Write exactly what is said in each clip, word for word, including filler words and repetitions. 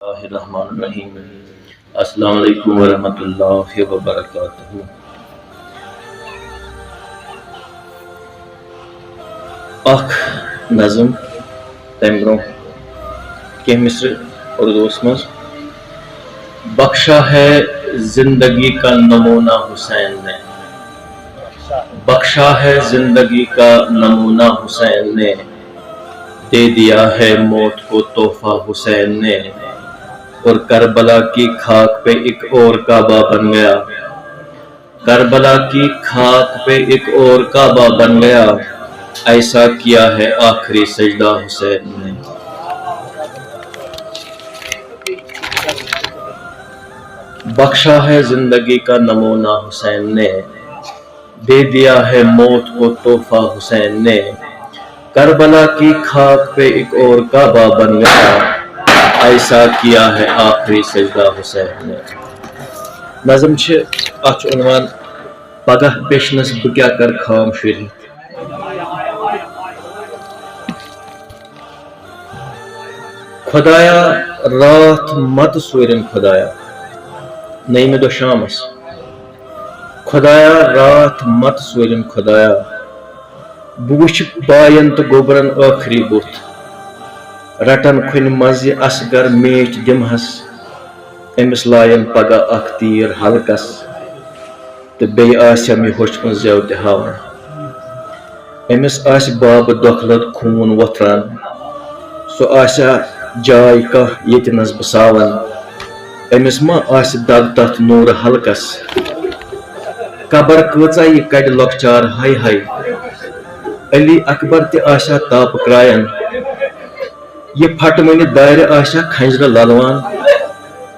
بسم اللہ الرحمن الرحیم۔ السلام علیکم ورحمۃ اللہ وبرکاتہ۔ اکھ نظم، تمہِ برونٛہہ کینٛہہ مصرٕ اردوس منٛز۔ بخشا ہے زندگی کا نمونہ حسین نے، بخشا ہے زندگی کا نمونہ حسین نے، دے دیا ہے موت کو تحفہ حسین نے، اور کربلا کی خاک پہ ایک اور کعبہ بن گیا۔ کربلا کی خاک پہ ایک اور کعبہ بن گیا، ایسا کیا ہے آخری سجدہ حسین نے۔ بخشا ہے زندگی کا نمونہ حسین نے، دے دیا ہے موت کو تحفہ حسین نے، کربلا کی خاک پہ ایک اور کعبہ بن گیا، ایسا کیا ہے آخری سجدہ حسین نے۔ نظم چھِ، اَتھ چھُ عنوان پگاہ پیشنس بہٕ کیٛاہ کر خام شُرۍ ہٮ۪تھ۔ خۄدایا، راتھ مت سوٗرِن خۄدایا، نٔیمہِ دۄہ شامس۔ خۄدایا، راتھ مت سوٗرِن خۄدایا، بہٕ وٕچھِ باین تہٕ گوٚبرن ٲخری بُتھ۔ رٹن کھُنہِ منٛز یہِ اصغر میٖٹھۍ دِمہس، أمِس لاین پگاہ اکھ تیٖر حلقس، تہٕ بیٚیہِ آسٮ۪م یہِ ہوٚچھ کُن زٮ۪و تہِ ہاوان۔ أمِس آسہِ بابہٕ دۄکھٕ لد خوٗن وۄتھران، سُہ آسہِ ہا جاے کانٛہہ ییٚتہِ نس بہٕ ساون۔ أمِس ما آسہِ دگ تتھ نوٗرٕ حلقس؟ قبر کۭژاہ یہِ کڑِ لۄکچار ہاے ہاے۔ علی اکبر تہِ آسہِ ہا تاپہٕ کرٛاین۔ یہِ پھٹہٕ مٕنہِ دارِ آسہِ ہا کھنجرٕ للوان۔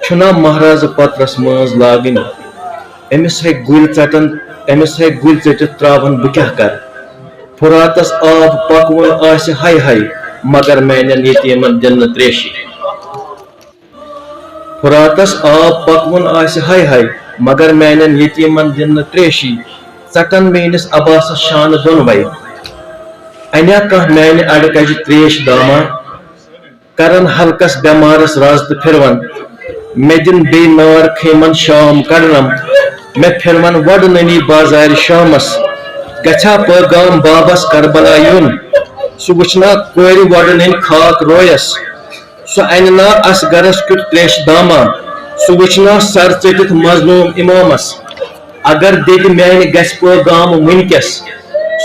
چھُنا مہرازٕ پترس مٲنٛز لاگٕنۍ؟ أمِس ہے گُلۍ ژٹن، أمِس ہے گُلۍ ژٔٹِتھ ترٛاوَن بہٕ کیٛاہ کرٕ؟ فراتس آب پکوُن آسہِ ہاے ہاے، مگر میانٮ۪ن یتیٖمن دِنہٕ تریشی۔ فراتس آب پکوُن آسہِ ہاے ہاے، مگر میانٮ۪ن یتیٖمن دِنہٕ تریشی۔ ژٹن میٲنِس عباسس شانہٕ دۄنوے۔ انیا کانٛہہ میانہِ اڈٕ کجہِ تریش داما؟ کرن حلقس بٮ۪مارس رز تہٕ پھِروَن۔ مےٚ دِن بیٚیہِ نار خیمن شام کڑنم۔ مےٚ پھِروَن وۄڈٕ نٔنی بازارِ شامس۔ گژھِ ہا پٲغام بابس کربلا یُن۔ سُہ وٕچھنا کورِ وۄڈٕ نٔنۍ خاک رویس۔ سُہ انہِ نا اصغرس کیُتھ تریشہِ داما۔ سُہ وٕچھنا سر ژٔٹِتھ مظلوم امامس۔ اگر دِگہِ میانہِ گژھِ پٲغام وٕنکیٚس،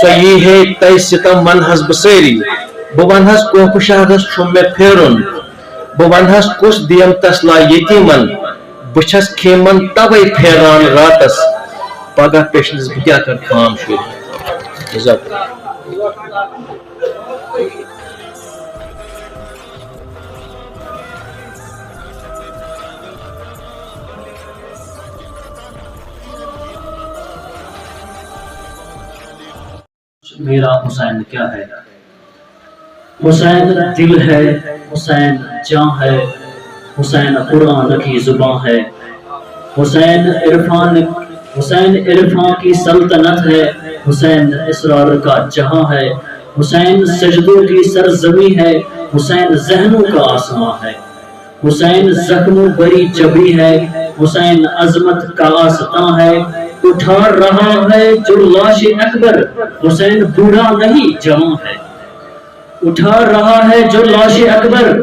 سۄ یی ہے تۄہہِ ستم ونہس بہٕ سٲری۔ بہٕ ونہس کوفہٕ شہرس چھُم مےٚ پھیرُن۔ بہٕ ونہس کُس دِیم تسلا یتیٖمن۔ بہٕ چھس خیمن توے پھیران راتس۔ پگاہ پیشنس بہٕ کیٛاہ کرٕ خام شُرۍ۔ جزاک اللہ۔ میرا حسین کیا ہے؟ حسین دل ہے، حسین جاں ہے، حسین قرآن کی زباں ہے، حسین عرفان، حسین عرفان کی سلطنت ہے، حسین اسرار کا جہاں ہے، حسین سجدوں کی سرزمین ہے، حسین ذہنوں کا آسماں ہے۔ حسین زخموں بری جبری ہے، حسین عظمت کا آستاں ہے۔ اٹھا رہا ہے جو لاش اکبر، حسین بوڑھا نہیں، جوان ہے۔ اٹھا رہا ہے جو لاش اکبر،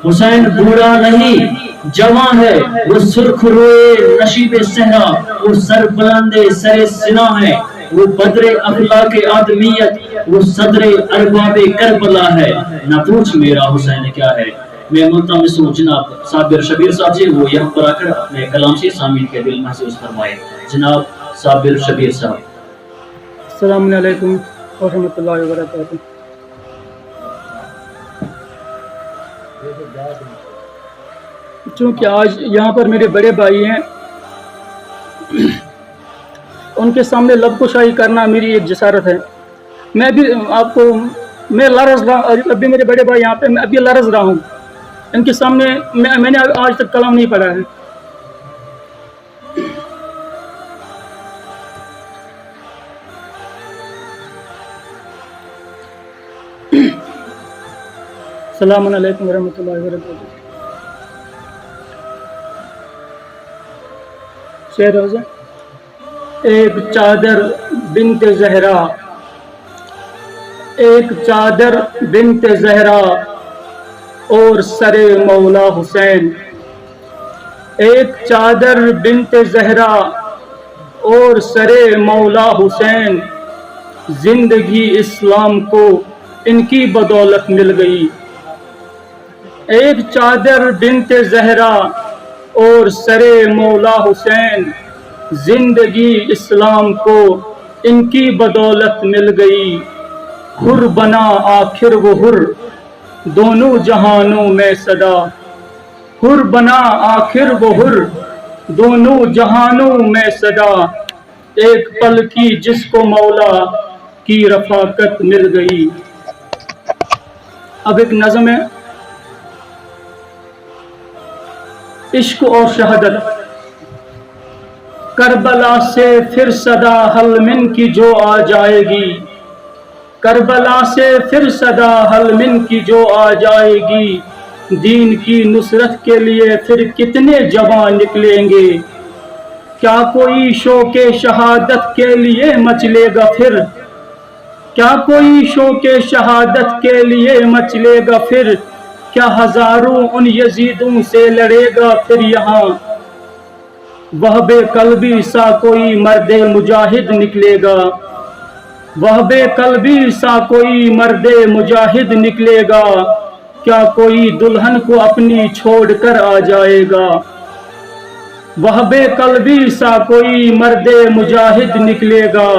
حسین بوڑھا نہیں، جوان ہے۔ وہ سرخ روئے نشیب صحرا، وہ سر بلند سر سنا ہے۔ وہ بدر اخلاق آدمیت، وہ صدر ارباب کربلا ہے۔ نہ پوچھ میرا حسین کیا ہے۔ میں ملتمس ہوں جناب صابر شبیر صاحب سے، وہ یہاں پر آ کر اپنے کلام سے سامعین کے دل محسوس فرمائے۔ جناب صابر شبیر صاحب۔ السلام علیکم ورحمۃ اللہ وبرکاتہ۔ چونکہ آج یہاں پر میرے بڑے بھائی ہیں، ان کے سامنے لب کشائی کرنا میری ایک جسارت ہے۔ میں بھی آپ کو، میں لرز رہا، ابھی میرے بڑے بھائی یہاں پہ، میں ابھی لرز رہا ہوں ان کے سامنے۔ میں، میں نے آج تک کلام نہیں پڑھا ہے۔ السلام علیکم ورحمۃ اللہ وبرکاتہ۔ شعر حضور۔ ایک چادر بنت زہرا، ایک چادر بنت زہرا اور سر مولا حسین، ایک چادر بنت زہرا اور سر مولا حسین، زندگی اسلام کو ان کی بدولت مل گئی۔ ایک چادر بنت زہرا اور سر مولا حسین، زندگی اسلام کو ان کی بدولت مل گئی۔ حر بنا آخر وہ حر، دونوں جہانوں میں سدا۔ حر بنا آخر وہ حر، دونوں جہانوں میں سدا، ایک پل کی جس کو مولا کی رفاقت مل گئی۔ اب ایک نظم ہے، عشق اور شہادت۔ کربلا سے پھر صدا حلمن کی جو آ جائے گی، کربلا سے پھر صدا حلمن کی جو آ جائے گی، دین کی نصرت کے لیے پھر کتنے جوان نکلیں گے؟ کیا کوئی شوق شہادت کے لیے مچلے گا پھر؟ کیا کوئی شوق شہادت کے لیے مچلے گا پھر؟ کیا ہزاروں ان یزیدوں سے لڑے گا پھر یہاں؟ وہب قلبی سا کوئی مرد مجاہد نکلے گا، وہب قلبی سا کوئی مرد مجاہد نکلے گا، کیا کوئی دلہن کو اپنی چھوڑ کر آ جائے گا؟ وہب قلبی سا کوئی مرد مجاہد نکلے گا،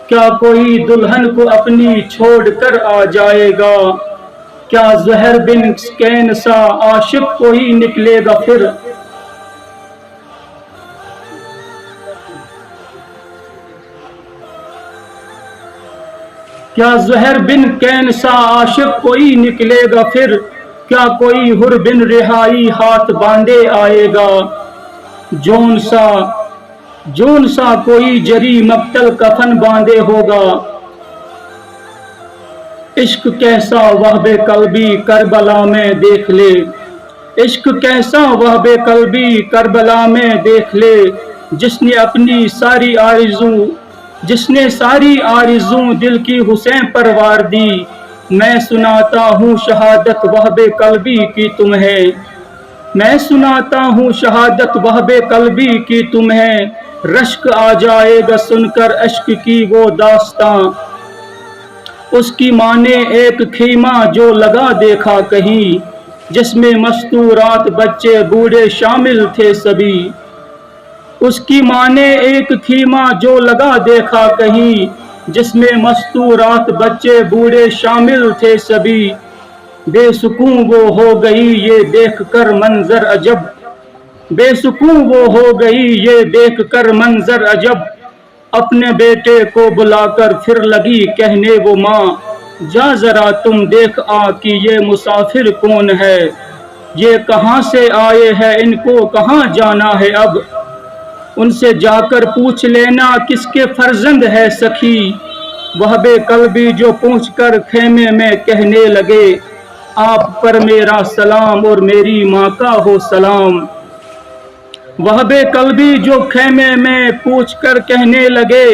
کیا کوئی دلہن کو اپنی چھوڑ کر آ جائے گا؟ کیا زہر بن کین سا عاشق کوئی نکلے گا پھر؟ کیا زہر بن کین سا عاشق کوئی نکلے گا پھر؟ کیا کوئی حر بن رہائی ہاتھ باندھے آئے گا؟ جون سا، جون سا کوئی جری مقتل کفن باندھے ہوگا؟ عشق کیسا وہب قلبی کربلا میں دیکھ لے، عشق کیسا وہب قلبی کربلا میں دیکھ لے، جس نے اپنی ساری آرزو، جس نے ساری آرزو دل کی حسین پر وار دی۔ میں سناتا ہوں شہادت وہب قلبی کی تمہیں، میں سناتا ہوں شہادت وہب قلبی کی تمہیں، رشک آ جائے گا سن کر عشق کی وہ داستاں۔ اس کی ماں نے ایک خیمہ جو لگا دیکھا کہیں، جس میں مستورات بچے بوڑھے شامل تھے سبھی۔ اس کی ماں نے ایک خیمہ جو لگا دیکھا کہیں، جس میں مستورات بچے بوڑھے شامل تھے سبھی۔ بے سکون وہ ہو گئی یہ دیکھ کر منظر عجب، بے سکون وہ ہو گئی یہ دیکھ کر منظر عجب۔ اپنے بیٹے کو بلا کر پھر لگی کہنے وہ ماں، جا ذرا تم دیکھ آ کہ یہ مسافر کون ہے، یہ کہاں سے آئے ہیں، ان کو کہاں جانا ہے اب؟ ان سے جا کر پوچھ لینا کس کے فرزند ہے سخی۔ وہب قلبی جو پہنچ کر خیمے میں کہنے لگے، آپ پر میرا سلام اور میری ماں کا ہو سلام۔ وہب قلبی جو خیمے میں پہنچ کر کہنے لگے،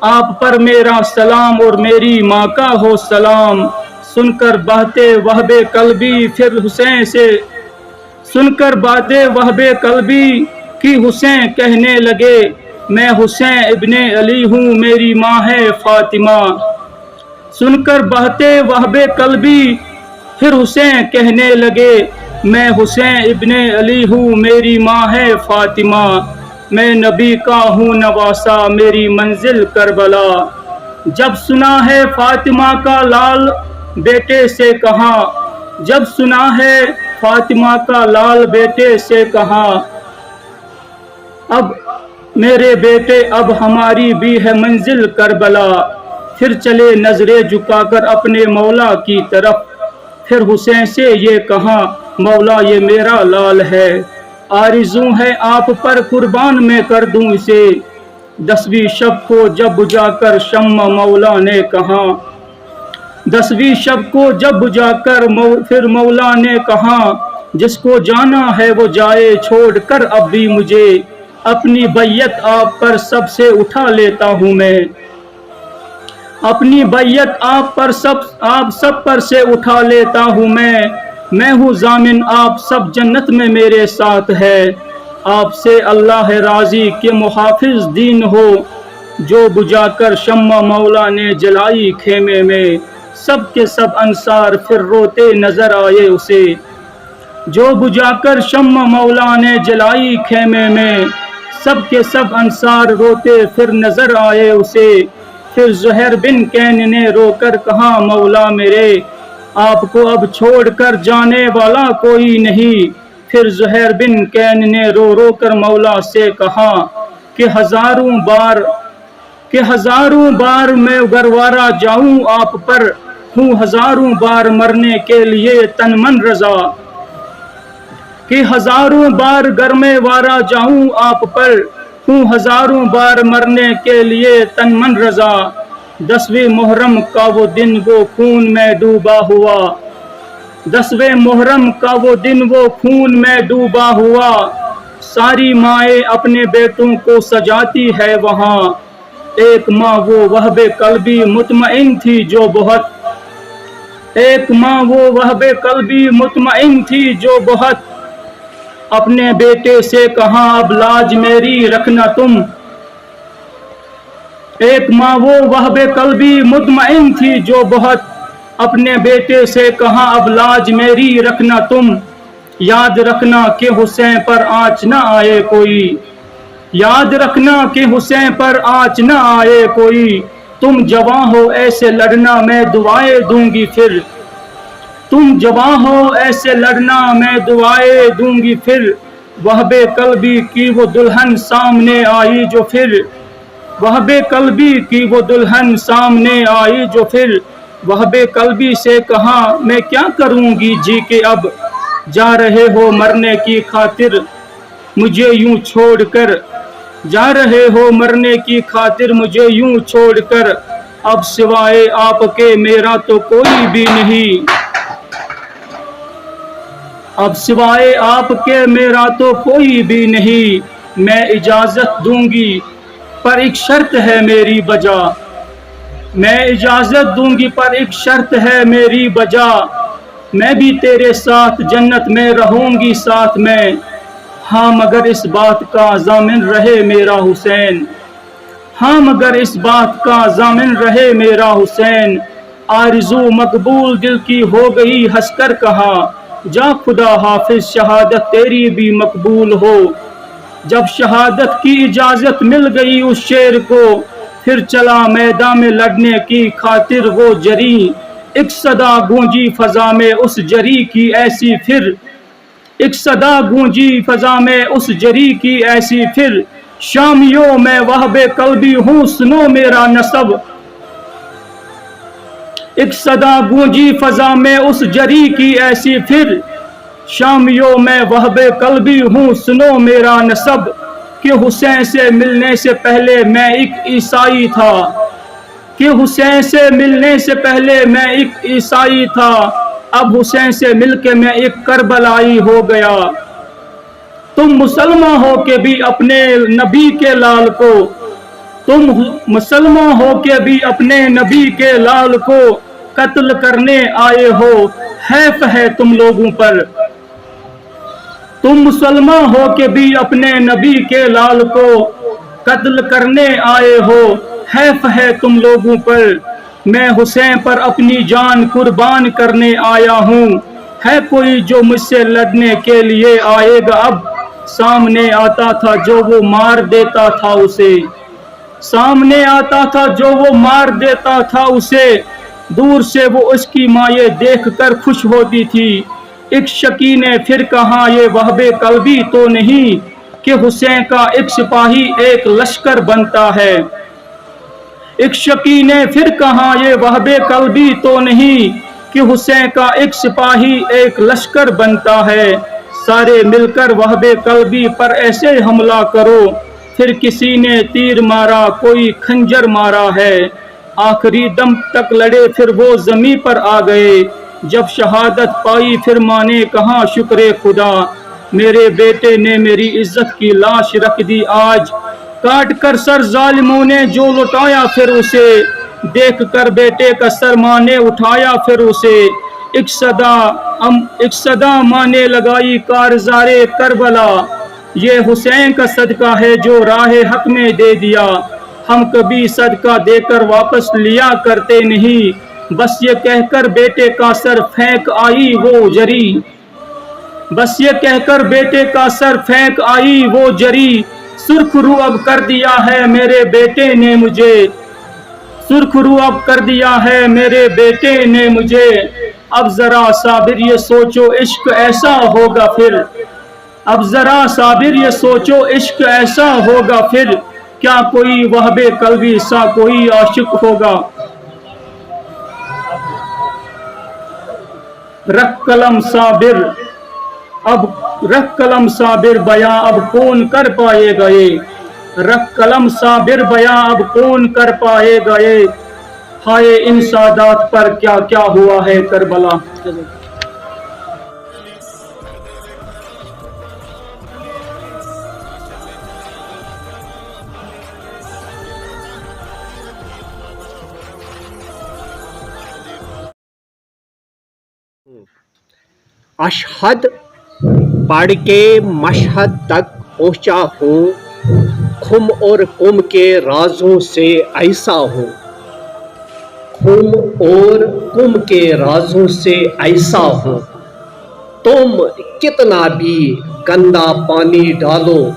آپ پر میرا سلام اور میری ماں کا ہو سلام۔ سن کر باتیں وہب قلبی پھر حسین سے، سن کر باتیں وہب قلبی کی حسین کہنے لگے، میں حسین ابن علی ہوں، میری ماں ہے فاطمہ۔ سن کر باتیں وہب قلبی پھر حسین کہنے لگے، میں حسین ابن علی ہوں، میری ماں ہے فاطمہ۔ میں نبی کا ہوں نواسہ، میری منزل کربلا۔ جب سنا ہے فاطمہ کا لال بیٹے سے کہاں، جب سنا ہے فاطمہ کا لال بیٹے سے کہاں، اب میرے بیٹے، اب ہماری بھی ہے منزل کربلا۔ پھر چلے نظریں جھکا کر اپنے مولا کی طرف، پھر حسین سے یہ کہا، مولا یہ میرا لال ہے، آرزو ہے آپ پر قربان میں کر دوں اسے۔ دسویں شب کو جب بجھا کر شمع مولا نے کہا، دسویں شب کو جب بجھا کر مو-، پھر مولا نے کہا، جس کو جانا ہے وہ جائے چھوڑ کر اب بھی مجھے۔ اپنی بیعت آپ پر سب سے اٹھا لیتا ہوں میں۔ اپنی بیعت آپ پر سب آپ سب پر سے اٹھا لیتا ہوں میں۔ میں ہوں ضامن آپ سب جنت میں میرے ساتھ ہے۔ آپ سے اللہ راضی کہ محافظ دین ہو۔ جو بجھا کر شمع مولا نے جلائی خیمے میں، سب کے سب انصار پھر روتے نظر آئے اسے۔ جو بجھا کر شمع مولا نے جلائی خیمے میں، سب کے سب انصار روتے پھر نظر آئے اسے۔ پھر زہیر بن کین نے رو کر کہا، مولا میرے، آپ کو اب چھوڑ کر جانے والا کوئی نہیں۔ پھر زہیر بن کین نے رو رو کر مولا سے کہا کہ ہزاروں بار کہ ہزاروں بار میں گروارا جاؤں آپ پر، ہوں ہزاروں بار مرنے کے لیے تن من رضا۔ کہ ہزاروں بار گر میں وارا جاؤں آپ پر، ہوں ہزاروں بار مرنے کے لیے تن من رضا۔ دسویں محرم کا وہ دن وہ خون میں ڈوبا ہوا، دسویں محرم کا وہ دن وہ خون میں ڈوبا ہوا۔ ساری مائیں اپنے بیٹوں کو سجاتی ہے وہاں۔ ایک ماں وہ وہب قلبی مطمئن تھی جو بہت، ایک ماں وہ وہب قلبی مطمئن تھی جو بہت۔ اپنے بیٹے سے کہا، اب لاج میری رکھنا تم۔ ایک ماں وہ وہب قلبی مطمئن تھی جو بہت، اپنے بیٹے سے کہا، اب لاج میری رکھنا تم۔ یاد رکھنا کہ حسین پر آنچ نہ آئے کوئی، یاد رکھنا کہ حسین پر آنچ نہ آئے کوئی۔ تم جوان ہو ایسے لڑنا، میں دعائیں دوں گی پھر۔ تم جوان ہو ایسے لڑنا، میں دعائیں دوں گی پھر۔ وہب قلبی کی وہ دلہن سامنے آئی جو پھر، وہب قلبی کی وہ دلہن سامنے آئی جو پھر۔ وہب قلبی سے کہا، میں کیا کروں گی جی کہ اب جا رہے ہو مرنے کی خاطر مجھے یوں چھوڑ کر، جا رہے ہو مرنے کی خاطر مجھے یوں چھوڑ کر۔ اب سوائے آپ کے میرا تو کوئی بھی نہیں، اب سوائے آپ کے میرا تو کوئی بھی نہیں۔ میں اجازت دوں گی پر ایک شرط ہے میری بجا، میں اجازت دوں گی پر ایک شرط ہے میری بجا۔ میں بھی تیرے ساتھ جنت میں رہوں گی ساتھ میں۔ ہاں مگر اس بات کا ضامن رہے میرا حسین، ہاں مگر اس بات کا ضامن رہے میرا حسین۔ آرزو مقبول دل کی ہو گئی ہنس کر کہا، جا خدا حافظ شہادت تیری بھی مقبول ہو۔ جب شہادت کی اجازت مل گئی اس شیر کو، پھر چلا میدان میں لڑنے کی خاطر وہ جری۔ ایک صدا گونجی فضا میں اس جری کی ایسی پھر، ایک صدا گونجی فضا میں اس جری کی ایسی پھر، شامیوں میں وہب قلبی ہوں سنو میرا نسب۔ ایک صدا گونجی فضا میں اس جری کی ایسی پھر، شامیوں میں وہب قلبی ہوں سنو میرا نسب۔ کہ حسین سے ملنے سے پہلے میں ایک عیسائی تھا، کہ حسین سے ملنے سے پہلے میں ایک عیسائی تھا، اب حسین سے مل کے میں ایک کربلائی ہو گیا۔ تم مسلمان ہو کے بھی اپنے نبی کے لال کو، تم مسلمان ہو کے بھی اپنے نبی کے لال کو قتل کرنے آئے ہو، حیف ہے تم لوگوں پر۔ تم مسلمان ہو کے بھی اپنے نبی کے لال کو قتل کرنے آئے ہو، حیف ہے تم لوگوں پر۔ میں حسین پر اپنی جان قربان کرنے آیا ہوں۔ ہے کوئی جو مجھ سے لڑنے کے لیے آئے گا؟ اب سامنے آتا تھا جو وہ مار دیتا تھا اسے، سامنے آتا تھا جو وہ مار دیتا تھا اسے۔ دور سے وہ اس کی ماں یہ دیکھ کر خوش ہوتی تھی۔ ایک شکی نے پھر کہا، یہ وہب قلبی تو نہیں کہ حسین کا ایک سپاہی ایک لشکر بنتا ہے؟ ایک شکی نے پھر کہا، یہ وہب قلبی تو نہیں کہ حسین کا ایک سپاہی ایک لشکر بنتا ہے؟ سارے مل کر وہب قلبی پر ایسے حملہ کرو۔ پھر کسی نے تیر مارا، کوئی خنجر مارا ہے۔ آخری دم تک لڑے، پھر وہ زمیں پر آ گئے۔ جب شہادت پائی، پھر ماں نے کہا، شکر خدا، میرے بیٹے نے میری عزت کی لاش رکھ دی آج، کاٹ کر سر ظالموں نے جو لٹایا پھر اسے، دیکھ کر بیٹے کا سر ماں نے اٹھایا پھر اسے، ایک صدا، ام، ایک صدا ماں نے لگائی کارزارِ کربلا، یہ حسین کا صدقہ ہے جو راہِ حق میں دے دیا، ہم کبھی صدقہ دے کر واپس لیا کرتے نہیں، بس یہ کہہ کر بیٹے کا سر پھینک آئی وہ جری، بس یہ کہہ کر بیٹے کا سر پھینک آئی وہ جری، سرخ رو اب کر دیا ہے میرے بیٹے نے مجھے، سرخ رو اب کر دیا ہے میرے بیٹے نے مجھے، اب ذرا صابر یہ سوچو عشق ایسا ہوگا پھر، اب ذرا صابر یہ سوچو عشق ایسا ہوگا پھر، کیا کوئی وہبِ قلبی سا کوئی عاشق ہوگا؟ رکھ قلم صابر، اب رکھ قلم صابر، بیاں اب کون کر پائے گا یہ؟ رکھ قلم صابر، بیاں اب کون کر پائے گا یہ؟ ہائے ان سادات پر کیا کیا ہوا ہے کربلا۔ اشہد پڑھ کے مشہد تک پہنچا ہوں، خم اور کم کے رازوں سے ایسا ہوں، خم اور کم کے رازوں سے ایسا ہوں، تم کتنا بھی گندا پانی ڈالو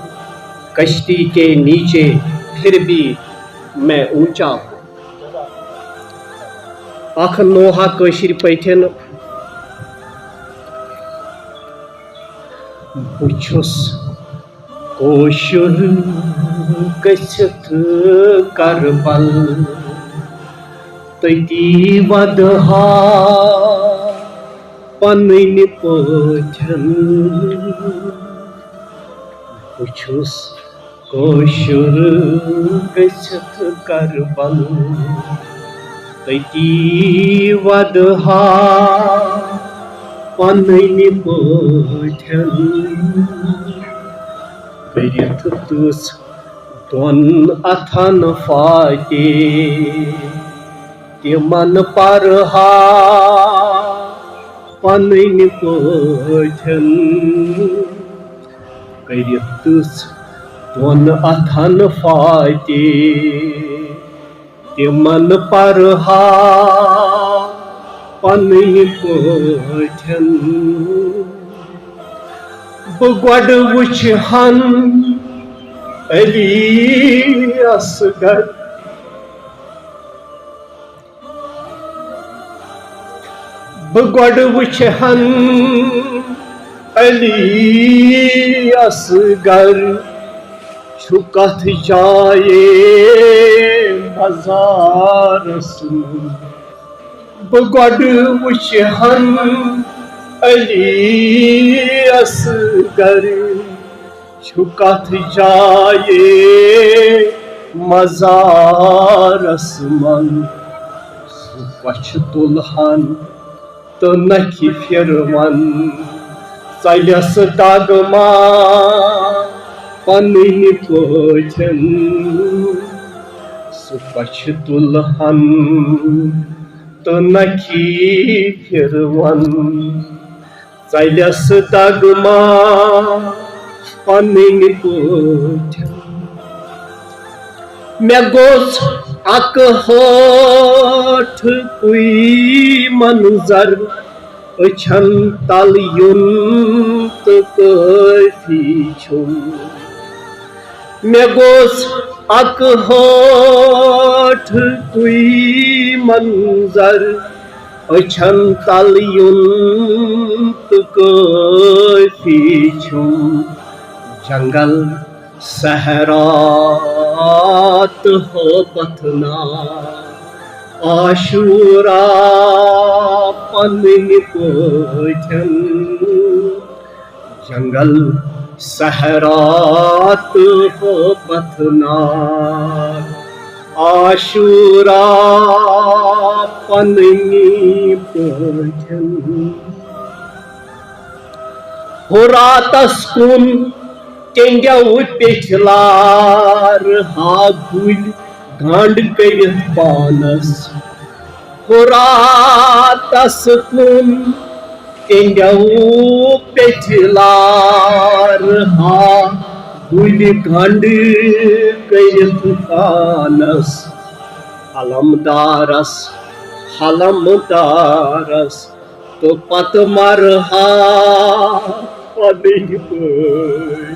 کشتی کے نیچے، پھر بھی میں اونچا ہوں۔ اکھ نوحہ کٲشِر پٲٹھۍ۔ بہٕ چھُس کٲشُر گٔژھِتھ کربل، تٔتی وَدہا پنٕنۍ پٲٹھۍ۔ بہٕ چھُس کٲشُر گٔژھِتھ کربل، تٔتی وَدہا پنٕنۍ پٲٹھۍ۔ کٔرِتھ تٕژھ دۄن اَتھن فاتح، تِمن پرہا پنٕنۍ پٲٹھۍ۔ کٔرِتھ تٕژھ دۄن اَتھن فاتح، تِمن پرہا پنٕنۍ پٲٹھۍ۔ بہٕ گۄڈٕ وٕچھِ ہن علی اصغر، بہٕ گۄڈٕ وٕچھِ ہن علی اصغر، چھُ کتھ جایہِ مزارس منٛز۔ بہٕ گۄڈٕ وٕچھِ ہن علی اصغر، چھُ کتھ جایہِ مزارس منٛز۔ سُہ کۄچھِ تُلہن تہٕ نکھِ پھِروَن، ژَلٮ۪س دَگ ما پنٕنۍ پٲٹھۍ۔ سُہ کۄچھِ تُلہن تہٕ نکھِ پھِروَن، ژَلٮ۪س دَگ ما پنٕنۍ پٲٹھۍ۔ مےٚ گوٚژھ اکہٕ ہٲٹھ کُے منظر أچھن تل یُن تہٕ کٲفی چھُم۔ مےٚ گوٚژھ اکہٕ ہٲٹھ کُے منظر أچھن تل یُن تہٕ کٲفی چھُم۔ جنگل صحرا تہٕ ہٲبتھ ناو عاشورا پنٕنۍ پٲٹھۍ۔ جنگل صحرا تہٕ ہٲبتھ ناو عاشورا پنٕنۍ پٲٹھۍ۔ ہُراتس کُن ٹیٚنٛگیو پیٚٹھۍ لار ہا گُلۍ گنٛڈ کٔرِتھ پانس۔ ہُراتس کُن ٹیٚنٛگیو پیٚٹھۍ لار ہا گُلۍ گنٛڈ کٔرِتھ پانس۔ علمدارس، علمدارس تہٕ پتہٕ مرٕ ہا پنٕنۍ پٲٹھۍ۔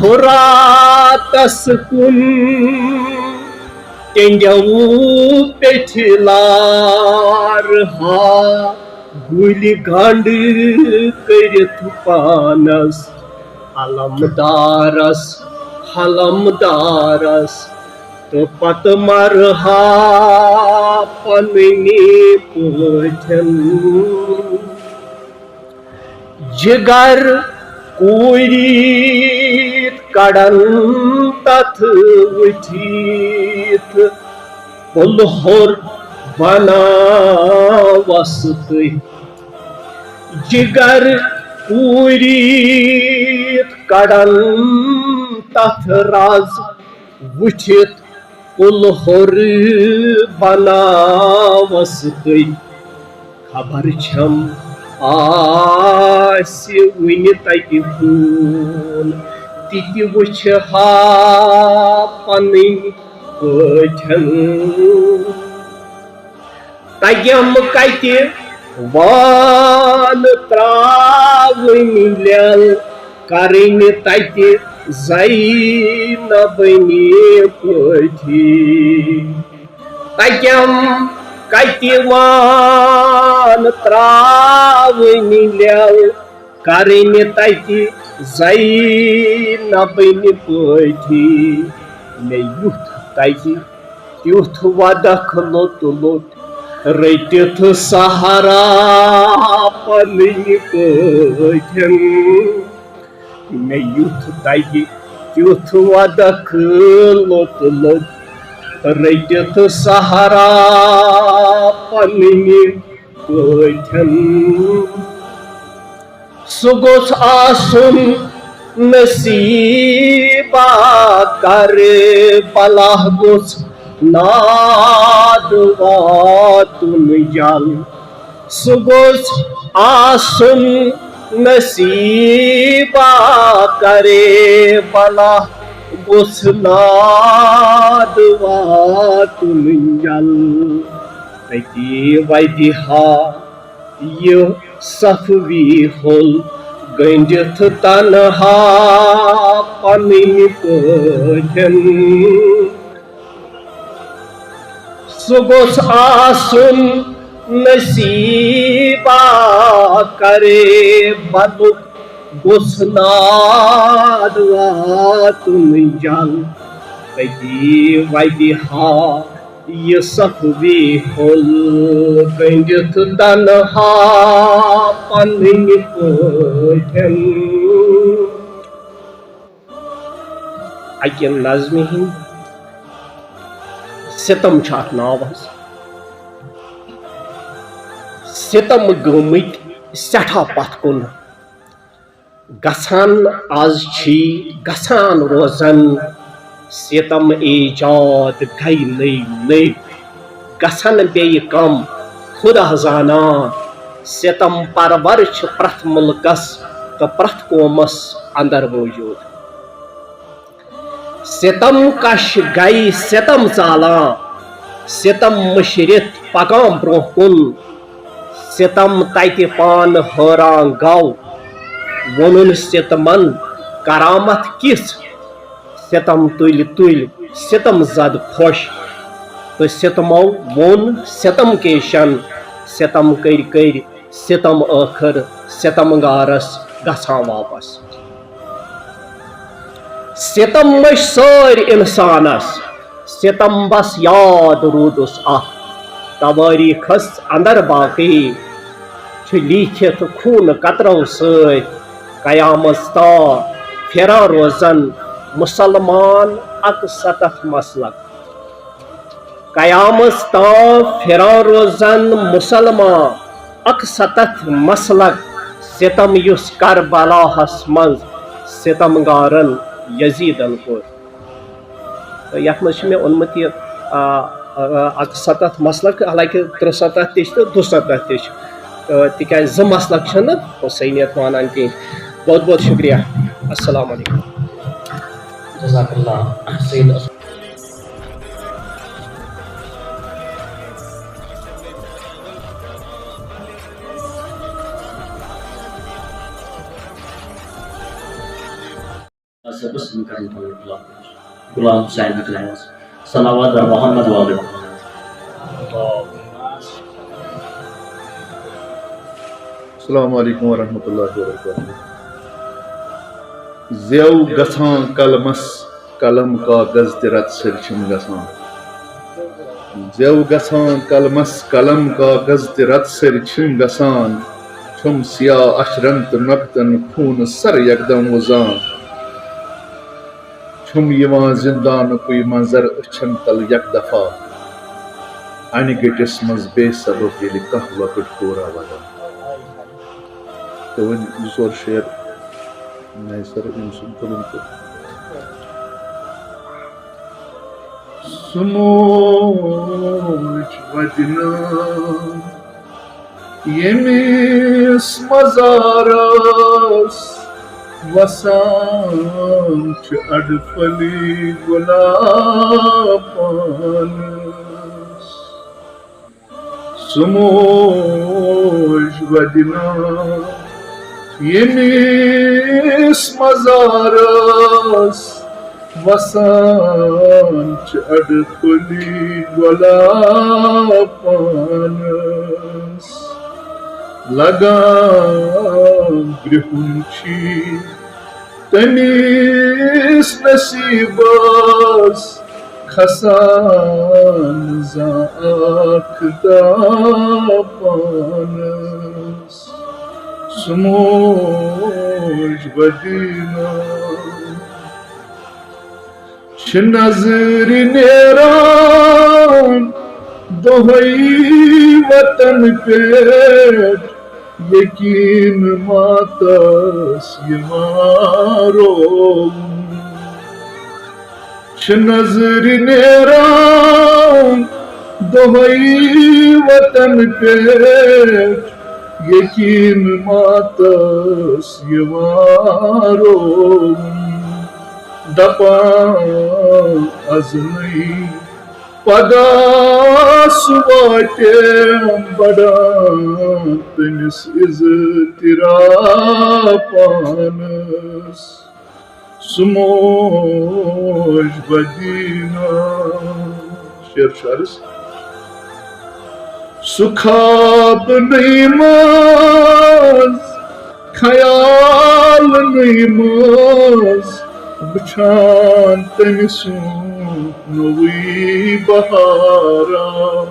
ہُراتس کُن ٹیٚنٛگیو پیٚٹھۍ لار ہا گُلۍ گنٛڈ کٔرِتھ پانس۔ علمدارس، علمدارس تہٕ پتہٕ مرٕ ہا پنٕنۍ پٲٹھۍ۔ جگر کوٗرِتھ کڑن تتھ وٕچھِتھ، پُلہور بناوس تُہۍ۔ جگر کوٗرِتھ کڑن تتھ راز وٕچھِتھ، پُلہور بناوس تُہۍ۔ خبر چھم آسہِ وُنہِ تتہِ خوٗن، تہِ تہِ وٕچھِ ہا پنٕنۍ پٲٹھۍ۔ تگیم کتہِ وان تراوٕنۍ لیل، کرٕنۍ تتہِ زینبنہِ پٲٹھی۔ تگیم کتہِ وان تراوٕنۍ لیل، کرٕنۍ تتہِ زینبنہِ پٲٹھی۔ مےٚ یُتھ تگہِ تیُتھ ودکھ لوٚت لوٚت، رٔٹِتھ سہارا پنٕنۍ پٲٹھۍ۔ مےٚ یُتھ تگہِ تیُتھ ودکھ لوٚت لوٚت، رٔٹِتھ سہارا پنٕنۍ پٲٹھۍ۔ سُہ گوٚژھ آسُن نصیٖبا کربلا، گوٚژھ ناد واتُن یل۔ سُہ گوٚژھ آسُن نصیٖبا کربلا، گوٚژھ ناد واتُن یل۔ تٔتی وَدِ ہا یہِ صفوی ہوٚل گٔنٛڈِتھ تنہا پنٕنۍ پٲٹھۍ۔ سُہ گوٚژھ آسُن نصیٖبا کربلُک، گوٚژھ ناد واتُن یل۔ تٔتی وَدِ ہا یہِ صفوی ہوٚل گٔنٛڈِتھ تنہا پنٕنۍ پٲٹھۍ۔ اَکہِ نظمہِ ہِنٛدۍ ستم چھُ اَتھ ناو حظ۔ ستم گٔمٕتۍ سٮ۪ٹھاہ پتھ کُن گژھان، از چھی گژھان روزان۔ ستم ایجاد گٔے نٔے نٔے، گژھن بیٚیہِ کم خدا زانان۔ ستم پرور چھِ پرٛٮ۪تھ مُلکس تہٕ پرٛٮ۪تھ قومس اندر موجود۔ ستم کش گٔے ستم ژالان، ستم مٔشرِتھ پکان برونٛہہ کُن۔ ستم تتہِ پانہٕ حٲران گوٚو، ووٚنُن ستمن کرامت کِژھ۔ ستم تُلۍ تُلۍ ستم زد پھوٚش، تہٕ ستمو ووٚن ستم کیشن، ستم کٔرۍ کٔرۍ ستم ٲخر ستم گارس گژھان واپس۔ ستم مٔشۍ سٲرۍ انسانس، ستم بس یاد روٗدُس اکھ۔ توٲریخس اندر باقی چھُ لیٖکھِتھ خوٗنہٕ قطرو سۭتۍ، قیامت تام پھیران روزن مسلمان اکستتھ مسلک۔ قیامس تام پھران روزن مسلمان، اکستتھ مسلک ستم یُس کربلاہس منٛز ستمگارن یزیدن کوٚر۔ تہٕ یتھ منٛز چھُ مےٚ اوٚنمُت یہِ، آ، آ، اکستتھ مسلک، حالانکہ ترٛسَتتھ تہِ چھُ تہٕ دُسَتتھ تہِ چھُ۔ تہٕ تِکیازِ زٕ مسلک چھِنہٕ حسینیت مانان کینٛہہ۔ بہت بہت شکریہ۔ السلام علیکم۔ جزاک اللہ سید۔ صٲبس سۭتۍ کرن پنُن غلام، غلام حسین اکھ لفظ۔ صلوات بر محمد وآل محمد۔ السلام علیکم ورحمۃ اللہ وبرکاتہ۔ زیو گژھان قلمس، قلم کاغذ تہِ رت سر چھِم گژھان۔ زیو گژھان قلمس، قلم کاغذ تہِ رت سر چھِم گژھان۔ چھُم سیاہ اشرن تہٕ نۄقطن خوٗنہٕ سر یکدم وُزان۔ چھُم یِوان زِندانُکُے منظر أچھن تل یک دفعہ، انہِ گٔٹِس منٛز بے سبب ییٚلہِ کانٛہہ لۄکٕٹ کورا ودان۔ تہٕ وۄنۍ زٕ ژور شعر نَیہِ سرٕ أمۍ سُنٛد تُلُن تہٕ۔ سُہ موج ودِ نہٕ ییٚمِس مزارس وسان چھِ اڈٕ پھٔلۍ گۄلاب پانس۔ سُہ موج ودِ نہٕ ییٚمِس مزارس وسان چھِ اڈٕ پھٔلۍ گۄلاب پانس۔ لگان برٛونٛہہ چھِ تٔمِس نصیٖبس کھسان زانٛہہ اکھ داہ پانس۔ سُہ موج ودِ نہٕ چھِ نظرِ نیران دۄہے وطن پٮ۪ٹھ، یقین ماتس یِوان رووُن۔ چھِ نظرِ نیران دۄہے وطن پٮ۪ٹھ، یقین ماتس یِوان رووُن۔ دپان از نٔے پگاہ سُہ واتہِ، بڑان تٔمِس اضطراب پانس۔ سُہ موج ودِ نہٕ۔ شعر چھُ عرض۔ سُہ خواب نٔے منٛز، خیال نٔے منٛز، وٕچھان تٔمۍ سُنٛد نوٚوُے بہارا۔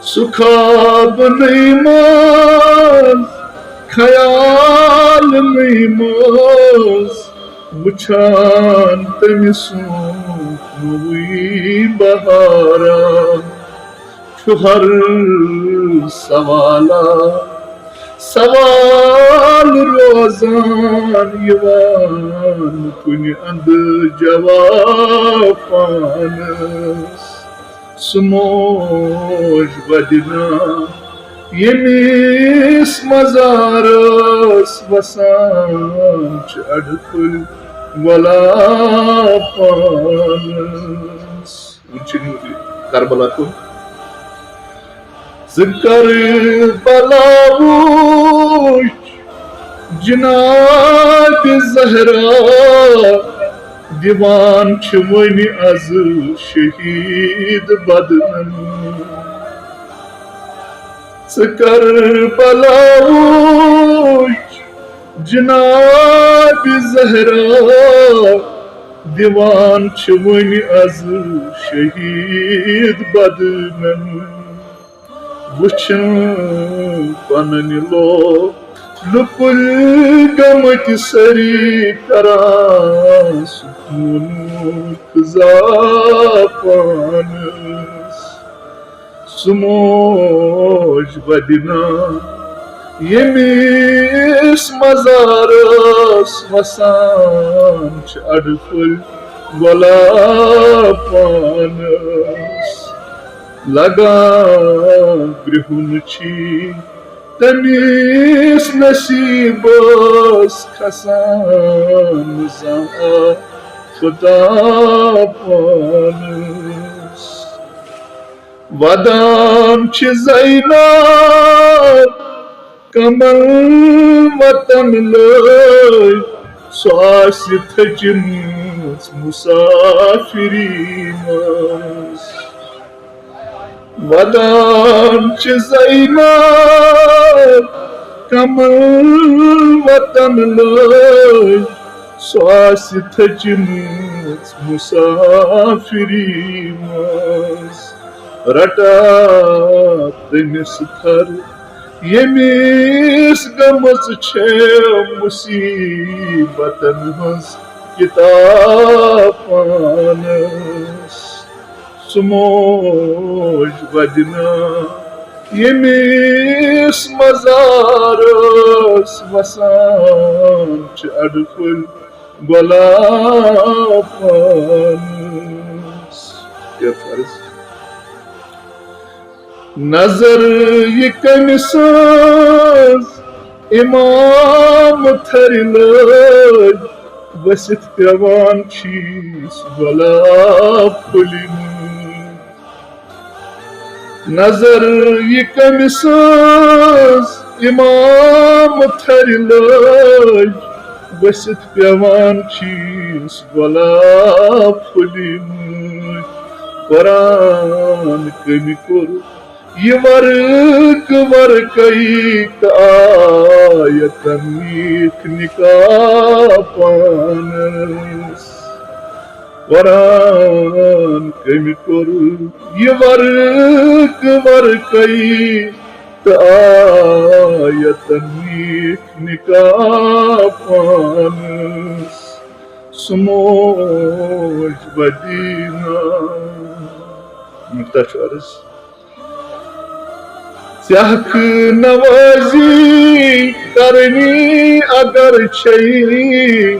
سُہ خواب نٔے منٛز، خیال نٔے منٛز، وٕچھان تٔمۍ سُنٛد نوٚوُے بہارا۔ چھُ ہر سوالا سوال روزان یِوان کُنہِ اندٕ جواب پانس۔ سُہ موج ودِ نہٕ ییٚمِس مزارس وسان چھِ اڈٕ پھٔلۍ گۄلاب پانس۔ وۄنۍ چھِ یِم کربلا کُن۔ ژٕ کربلا وٕچھ جناب زہرا، دِوان چھِ وۄنۍ از شہید بدنن۔ ژٕ کربلا وٕچھ جناب زہرا، دِوان چھِ وۄنۍ از شہید بدنن۔ وٕچھِن پنٕنۍ لوٗکھ لُکُل گٔمٕتۍ سٲری کران سکوٗنُک خزا پانس۔ سُہ موج بدِنا ییٚمِس مزارس وسان چھِ اڈٕ پھٔلۍ گۄلاب پانس۔ لگان برٛونٛہہ نہٕ چھی تٔمِس نصیٖبس کھسان زانٛہہ آفتاب پانس۔ ودان چھِ زینب کمل وطن لٲج، سۄ آسہِ تھٔچمٕژ مسافری منٛز۔ ودان چھِ زینب کمل وطن لٲج، سۄ آسہِ تھٔچمٕژ مسافری منٛز۔ رٹا تٔمِس تھر ییٚمِس گٔمٕژ چھےٚ مُصیٖبتن ہٕنٛز کِتاب پانس۔ سُہ موج ودِنا ییٚمِس مزارس وسان چھِ اڈٕ پھٔلۍ گۄلاب پانس۔ کیٛاہ فرض؟ نظر یہِ کٔمۍ سٕنٛز اِمام تھرِ لٲج، ؤسِتھ پٮ۪وان چھِس گۄلاب پھُلہِ منٛز۔ نظر یہِ کٔمۍ سٕنٛز اِمام تھرِ لٲج، ؤسِتھ پٮ۪وان چھِس گۄلاب پھُلہِ منٛز۔ قرآن کٔمۍ کوٚر یہِ ورقہٕ ورقے تہٕ آیتن میٖٹھ نکاح پانس۔ قرآن کٔمۍ کوٚر یہِ ورقہٕ ورقے تہٕ آیتن میٖٹھ نکاح پانس۔ سُہ موج بدینا۔ نُکتہ چھُ عرض۔ ژےٚ حق نوٲزی کرنی اگر چھے،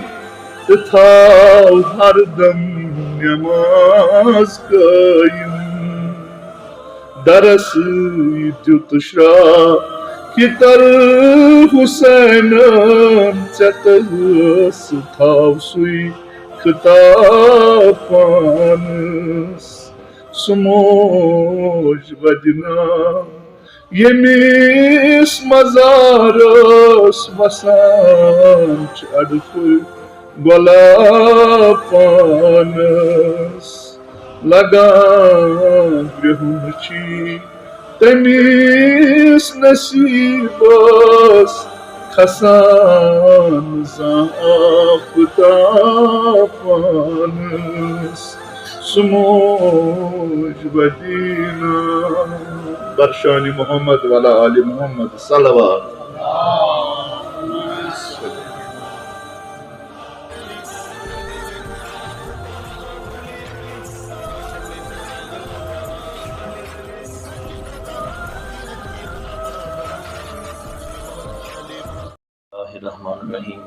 تہٕ تھاو ہردم نماز قٲیِم۔ درس یہِ دیُت شراکتر حسینن، ژےٚ تہٕ ٲس تھاو سُے خطاب پانس۔ سُہ موج ودِنا ییٚمِس مزارس وسان چھِ اڈٕ پھٔلۍ گۄلاب پانس۔ لگان برٛونٛہہ چھِ تٔمِس نصیٖبس کھسان زانٛہہ آفتاب پانس۔ سُہ موج بدینا۔ برشان محمد وعلی آل محمد صلوات۔ بسم اللہ الرحمن الرحیم۔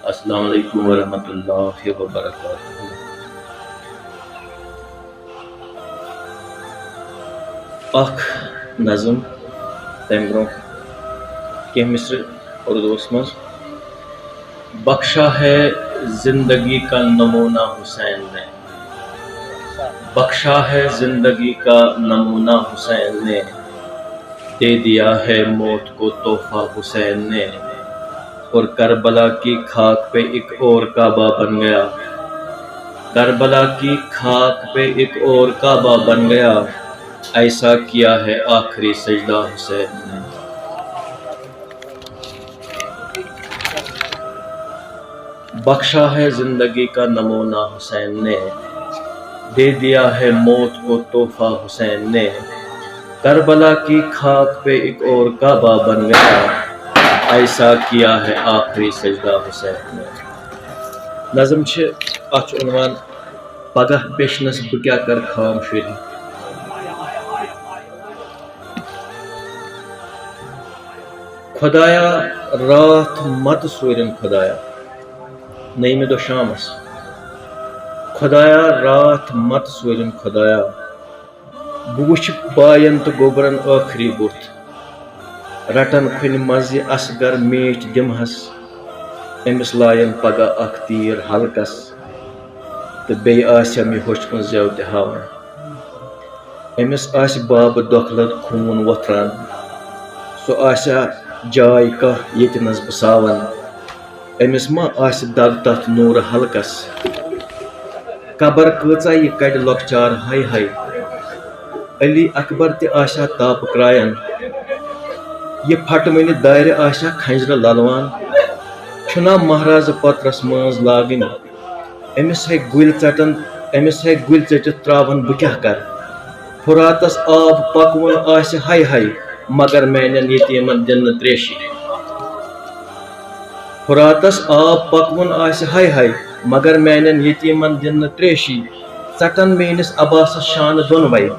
السلام علیکم ورحمۃ اللہ وبرکاتہ۔ اکھ نظم، تمہِ برونٛہہ کینٛہہ مصرٕ اردوس منٛز۔ بخشا ہے زندگی کا نمونہ حسین نے، بخشا ہے زندگی کا نمونہ حسین نے، دے دیا ہے موت کو تحفہ حسین نے، اور کربلا کی خاک پہ ایک اور کعبہ بن گیا۔ کربلا کی خاک پہ ایک اور کعبہ بن گیا، ایسا کیا ہے آخری سجدہ حسین نے۔ بخشا ہے زندگی کا نمونہ حسین نے، دے دیا ہے موت کو تحفہ حسین نے۔ کربلا کی خاک پہ ایک اور کعبہ بن گیا، ایسا کیا ہے آخری سجدہ حسین نے۔ نظم چھِ، اَتھ چھُ عنوان پگاہ پیشنس بہٕ کیٛاہ کَرٕ خام شُرۍ۔ خۄدایا، راتھ مَتہٕ سوٗرِن خۄدایا، نٔیمہِ دۄہ شامَس۔ خۄدایا، راتھ مَتہٕ سوٗرِن خۄدایا، بہٕ وٕچھِ باین تہٕ گوٚبرن ٲخری بُتھ۔ رٹن کھُنہِ منٛز یہِ اصغر میٖٹھۍ دِمہس، أمِس لایَن پگاہ اکھ تیٖر حلقس، تہٕ بیٚیہِ آسٮ۪م یہِ ہوٚچھ کُن زٮ۪و تہِ ہاوان۔ أمِس آسہِ بابہٕ دۄکھلہٕ خوٗن وۄتھران، سُہ آسیا جاے کانٛہہ ییٚتہِ نس بہٕ ساون؟ أمِس ما آسہِ دگ تتھ نوٗرٕ حلقس؟ قبر کۭژاہ یہِ کڑِ لۄکچار ہاے ہاے۔ علی اکبر تہِ آسیا تاپہٕ کرٛاین، یہِ پھٹوٕنہِ دارِ آسیا کھنجرٕ للوان؟ چھُنا مہرازٕ پترس مٲنٛز لاگٕنۍ؟ أمِس ہے گُلۍ ژٹن، أمِس ہے گُلۍ ژٔٹِتھ ترٛاوَن بہٕ کیٛاہ کَرٕ؟ فراتَس آب پَکوُن آسہِ ہَے ہَے، مگر میٛانٮ۪ن یتیٖمَن دِنہٕ ترٛیشی۔ فراتَس آب پَکوُن آسہِ ہَے ہَے، مگر میٛانٮ۪ن یتیٖمَن دِنہٕ ترٛیشی۔ ژَٹَن میٛٲنِس عباسَس شانہٕ دۄنوَے۔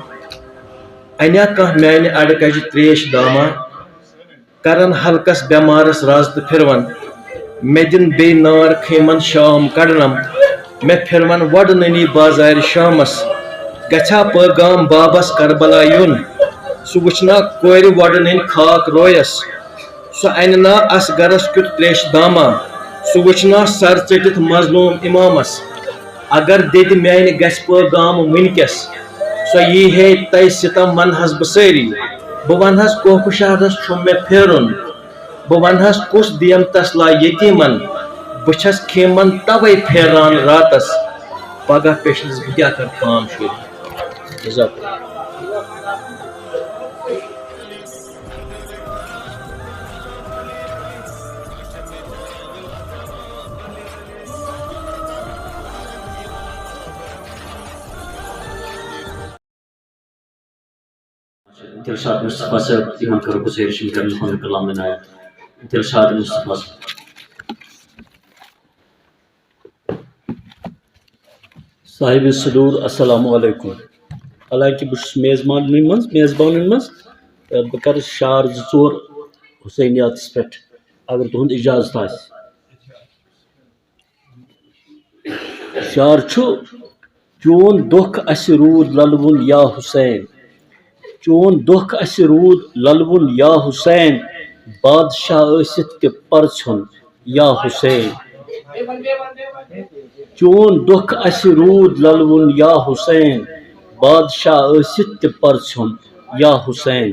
اَنیا کانٛہہ میٛانہِ اَڈٕ کَجہِ ترٛیش داما؟ کرن حلقس بٮ۪مارس رز تہٕ پھِروَن۔ مےٚ دِن بیٚیہِ نار خیمن شام کڑنم۔ مےٚ پھِروَن وۄڈ نٔنی بازارِ شامس۔ گژھِ ہا پٲغام بابس کربلا یُن۔ سُہ وٕچھنا کورِ وۄڈ نٔنۍ خاک رویس۔ سُہ انہِ نا اصغرس کیُتھ تریش داما۔ سُہ وٕچھنا سر ژٔٹِتھ مظلوم امامس۔ اگر دِتہِ میانہِ گژھِ پٲغام وٕنکیٚس، سۄ یی ہے تۄہہِ ستم ونہس بہٕ سٲری۔ بہٕ ونہس کوفہٕ شہرس چھُم مےٚ پھیرُن۔ بہٕ ونہس کُس دِیم تسلا یتیٖمن۔ بہٕ چھس خیمن توے پھیران راتس۔ پگاہ پیشنس بہٕ کیٛاہ کرٕ کٲم شُرۍ۔ جزاک اللہ۔ دلشاد مصطفیٰ صٲب، یِمن کرو گُزٲرِش، یِم کرن پنُن کلام عنایت۔ دلشاد مصطفیٰ صٲب۔ صاحب صدور، السلام علیکم۔ حالانکہ بہٕ چھُس میزبانن منٛز، میزبانن منٛز، تہٕ بہٕ کرٕ شعر زٕ ژور حسینیاتس پٮ۪ٹھ، اگر تُہُنٛد اجازت آسہِ۔ شعر چھُ، چون دۄکھ اَسہِ روٗد للوُن یا حسین، چون دۄکھ اَسہِ روٗد للوُن یا حسین، بادشاہ ٲسِتھ تہِ پرژھُن یا حسین۔ چون دۄکھ اَسہِ روٗد للوُن یا حسین، بادشاہ ٲسِتھ تہِ پرژھُن یا حسین۔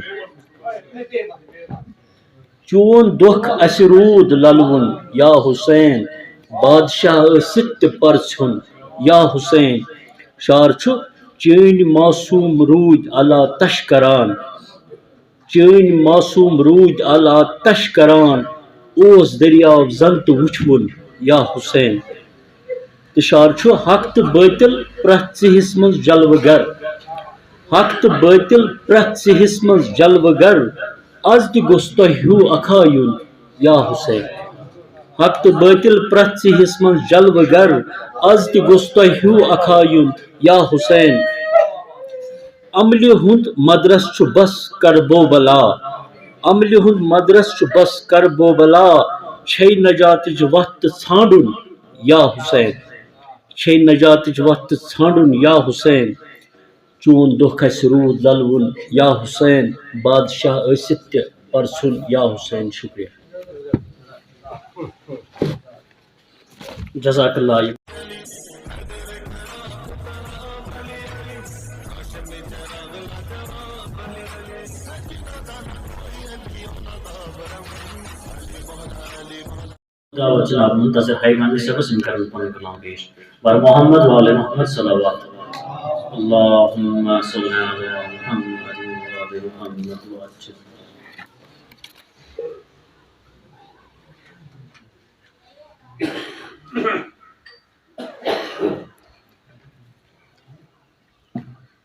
چون دۄکھ اَسہِ روٗد للوُن یا حسین، بادشاہ ٲسِتھ تہِ پرژھُن یا حسین۔ شعر چھُ، چٲنۍ معصوٗم روٗدۍ الا تش کران، چٲنۍ معصوٗم روٗدۍ الا تش کران، اوس دٔریاو زن تہٕ وُچھوُن یا حسین۔ تہٕ شعر چھُ، حق تہٕ بٲطِل پرٛٮ۪تھ ژِہِس منٛز جلوٕ گر، حق تہٕ بٲطِل پرٛٮ۪تھ ژِہِس منٛز جلوٕ گر، از تہِ گوٚژھ تۄہہِ ہیوٗ اکھا یُن یا حسین۔ حق تہٕ بٲطِل پرٛٮ۪تھ ژِہِس منٛز جلوٕ گر، از تہِ گوٚژھ تۄہہِ ہیوٗ اکھا یُن یا حسین۔ عملہِ ہُنٛد مدرس چھُ بس کربوبلا، عملہِ ہُنٛد مدرس چھُ بس کربوبلا، چھے نجاتٕچ وتھ تہٕ ژھانڈُن یا حسین، چھے نجاتٕچ وتھ تہٕ ژھانڈُن یا حسین۔ چون دۄکھ اَسہِ روٗد للوُن یا حسین، بادشاہ ٲسِتھ تہِ پرژھُن یا حسین۔ شُکریہ۔ جزاک اللہ۔ دعوت جناب منتظر حیوان صٲبس، یِم کرن پنُن کلام پیش۔ بر محمد وآل محمد صلوات۔ اللہم صل علی محمد وآل محمد وعجل۔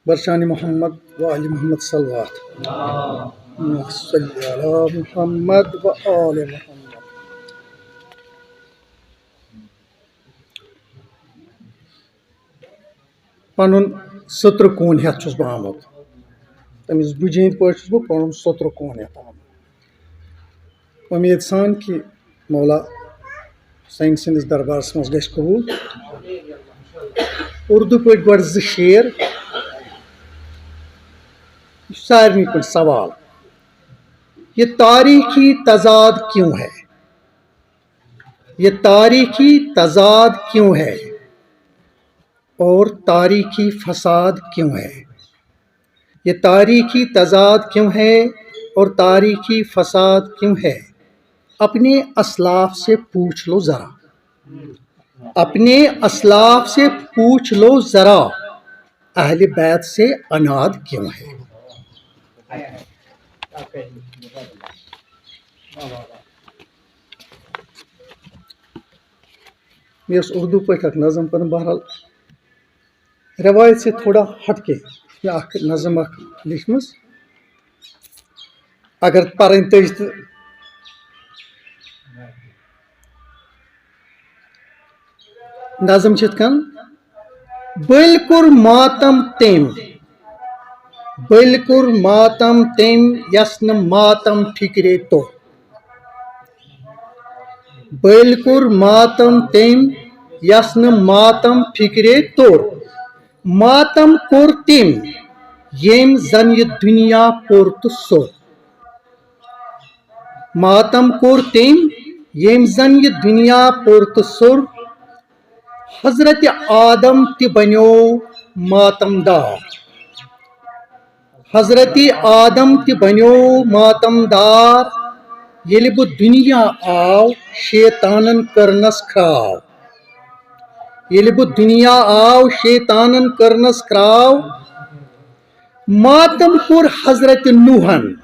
بر شان محمد و آل محمد صلوات۔ اللہم صل علی محمد و آل محمد۔ پنُن سٕترٕ کوٗن ہٮ۪تھ چھُس بہٕ آمُت۔ تٔمِس بُجہِ ہِنٛدۍ پٲٹھۍ چھُس بہٕ پنُن سٕترٕ کوٗن ہٮ۪تھ آمُت۔ اُمید سان کہِ مولا حسین سٕنٛدِس دربارس منٛز گژھِ قبوٗل۔ اردو پٲٹھۍ گۄڈٕ زٕ شعر۔ یہِ چھُ سارنٕے کُن سوال، یہ تاریخی تضاد کیوں ہے؟ یہ تاریخی تضاد کیوں ہے؟ اور تاریخی فساد کیوں ہے؟ یہ تاریخی تضاد کیوں ہے اور تاریخی فساد کیوں ہے؟ اپنے اسلاف سے پوچھ لو ذرا، اپنے اسلاف سے پوچھ لو ذرا، اہل بیت سے عناد کیوں ہے؟ مےٚ ٲس اردو پٲٹھۍ اکھ نظم پنُن، بہرحال روایت سے تھوڑا ہٹ کے مےٚ اکھ نظم اکھ لیٖچھمٕژ۔ اگر پرٕنۍ تٔج تہٕ نظم چھِ یِتھ کٔنۍ، بٔلۍ کوٚر ماتم تٔمۍ، بٔلۍ کوٚر ماتم تٔمۍ یس نہٕ ماتم فکرے توٚر۔ بٔلۍ کوٚر ماتم تٔمۍ یس نہٕ ماتم فکرے توٚر۔ ماتم کوٚر تٔمۍ ییٚمۍ زن یہِ دُنیا پوٚر تہٕ سوٚر۔ ماتم کوٚر تٔمۍ ییٚمۍ زن یہِ دُنیا پوٚر تہٕ سوٚر۔ حضرت آدم تہِ بنیو ماتم دار۔ حضرت آدم تہِ بنیو ماتم دار۔ ییٚلہِ بہٕ دُنیا آو شیطانن کٔرنس کھراو۔ ییٚلہِ بہٕ دُنیا آو شیطانن کٔرنس کھراو۔ ماتم کوٚر حضرت نوحن۔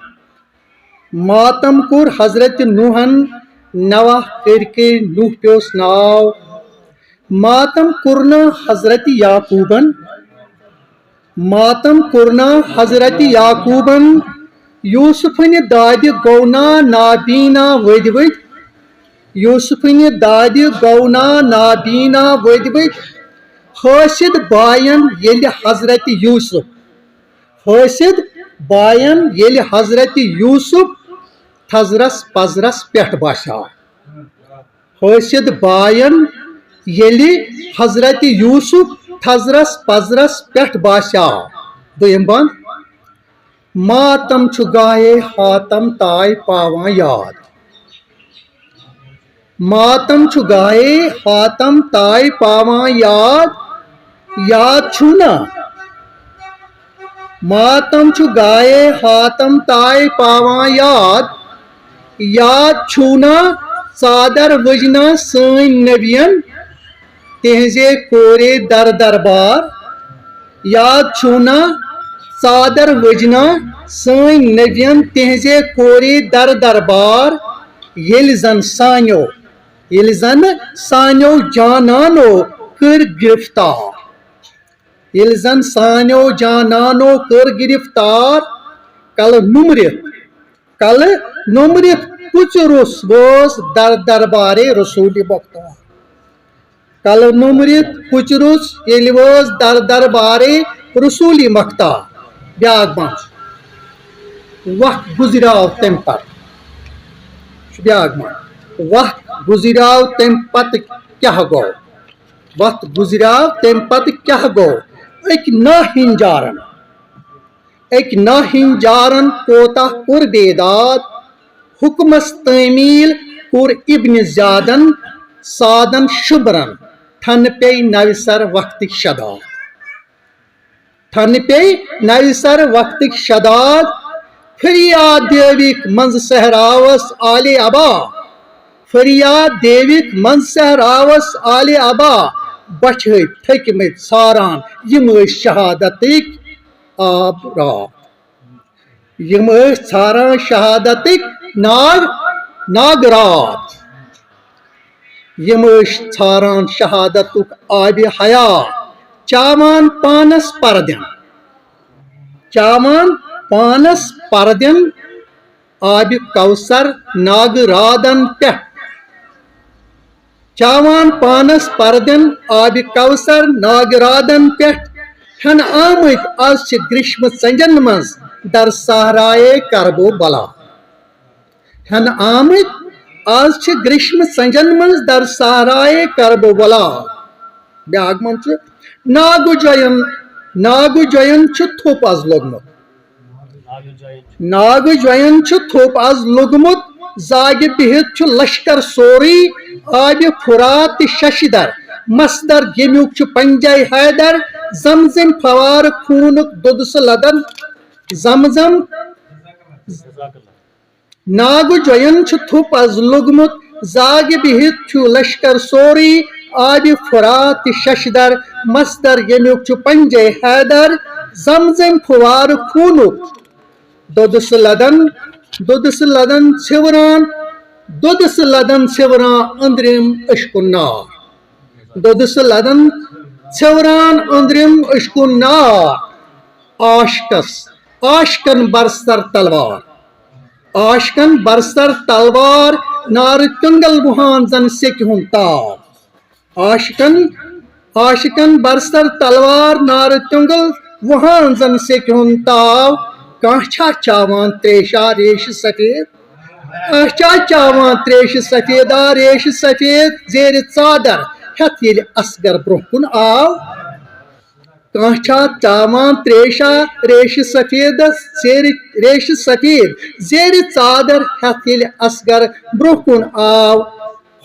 ماتم کوٚر حضرت نوحن، نوح کٔرۍ کٔرۍ نوح پیوس ناو۔ ماتم کوٚرنا حضرت یعقوبن، ماتم کوٚرنا حضرت یعقوبن، یوسفنہِ دادِ گونا نابینا ؤدۍ ؤدۍ، یوسفنہِ دادِ گونا نابینا ؤدۍ ؤدۍ، حٲسد باین ییٚلہِ حضرت یوسف، حٲسد باین ییٚلہِ حضرت یوسف تھزرس پزرس پٮ۪ٹھ باسیو۔ حٲسد باین ییٚلہِ حضرت یوسف تھزرس پزرس پٮ۪ٹھ باسیو۔ دوٚیِم بند، ماتم چھُ گاہے حاتم تاے پاوان یاد۔ ماتم چھُ گاہے حاتم تاے پاوان یاد، یاد چھُو نا؟ ماتم چھُ گاہے حاتم تاے پاوان یاد، یاد چھُو نا؟ ژادر ؤجنا سٲنۍ نبین تِہنٛزے کورے در دربار۔ یاد چھُو نا؟ ژادر ؤجنا سٲنۍ نبین تِہنٛزے کورے در دربار۔ ییٚلہِ زن سانیو، ییٚلہِ زن سانیو جانانو کٔر گرفتار، ییٚلہِ زن سانیو جانانو کٔر گرفتار، کلہٕ نُمرِتھ، کلہٕ نُمرِتھ پُژرُس وٲژ در دربارے رسول مختار۔ کلہٕ نُمرِتھ پُژرُس ییٚلہِ وٲژ در دربارے رسول مختار۔ بیاکھ بند، وقت گُزریو تمہِ پتہٕ۔ چھُ بیاکھ بند، وقت گُزریو تمہِ پتہٕ کیاہ گوٚو؟ وقت گُزریو تمہِ پتہٕ کیاہ گوٚو؟ أکۍ ناہنجارن، أکۍ ناہنجارن کوتاہ کوٚر بیداد، حُکمس تعمیل کوٚر ابن زیادن، سادن شُبرن، ٹھنہٕ پیٚیہِ نوِ سر وقتٕکۍ شداد۔ ٹھنہٕ پیٚیہِ نوِ سر وقتٕکۍ شداد، فریاد دیوِکۍ منٛزٕ صحراوس آلِ عبا، فریاد دیوِکۍ منٛزٕ صحراوس آلِ عبا، بۄچھِ ہٕتۍ تھٔکۍ مٕتۍ ژھاران یِم ٲسۍ شہادتٕکۍ آب راتھ۔ یِم ٲسۍ ژھاران شہادتٕکۍ ناگ، ناگ راتھ۔ یِم ٲسۍ ژھاران شہادتُک آبِ حیات، چاوان پانس پردن، چاوان پانس پردن آبِ کوثر ناگہٕ رادن پٮ۪ٹھ۔ چاوان پانس پردن آبِ کوثر ناگہٕ رادن پٮ۪ٹھ، ہٮ۪نہٕ آمٕتۍ از چھِ گرٛیٚشمہٕ ژنٛجن منٛز در صحرایے کرب و بلا۔ ہٮ۪نہٕ آمٕتۍ از چھِ گرٛیٚشمہٕ ژنٛجن منٛز در صحرایے کرب و بلا۔ بیٛاکھ منٛز چھُ ناگہٕ جۄین، ناگہٕ جۄین چھُ تھوٚپ از لوٚگمُت۔ ناگہٕ جۄین چھُ تھوٚپ از لوٚگمُت، زاگہِ بِہِتھ چھُ لشکر سورُے، آبِ فرات تہٕ ششدر، مصدر ییٚمیُک چھُ پنجے حیدر، زمزم فوارٕ خوٗنُک دۄدٕ سُہ لدن، زمزم۔ ناگہٕ جۄین چھُ تھوٚپ از لوٚگمُت، زاگہِ بِہِتھ چھُ لشکر سورُے، آبِ فرات تہٕ ششدر، مصدر ییٚمیُک چھُ پنجے حیدر، زمزم فوارٕ خوٗنُک دۄدٕ سُہ لدن، دۄدٕ سُہ لدن ژھیوران، دۄدٕ سُہ لدن ژھیوران أنٛدرِم أشکُن نار۔ دۄدٕ سُہ لدن ژھیوران أنٛدرِم أشکُن نار۔ عاشقس، عاشقن برسر تلوار۔ عاشقن برسر تلوار، نارٕ تیوٚنٛگل وُہان زن سیٚکہِ ہُنٛد تاو۔ عاشقن، عاشقن برسر تلوار، نارٕ تیوٚنٛگل وُہان زن سیٚکہِ ہُنٛد تاو۔ کانٛہہ چھا چاوان تریشہ ریشہِ سفید؟ کانٛہہ چھا چاوان تریشہِ سفیدا ریشہِ سفید؟ زیرِ ژادر ہٮ۪تھ ییٚلہِ اصغر برٛونٛہہ کُن آو۔ کانٛہہ چھا چاوان تریشہ ریشہِ سفیدس، زیرِ، ریشہِ سفید زیرِ ژادر ہٮ۪تھ ییٚلہِ اصغر برٛونٛہہ کُن آو۔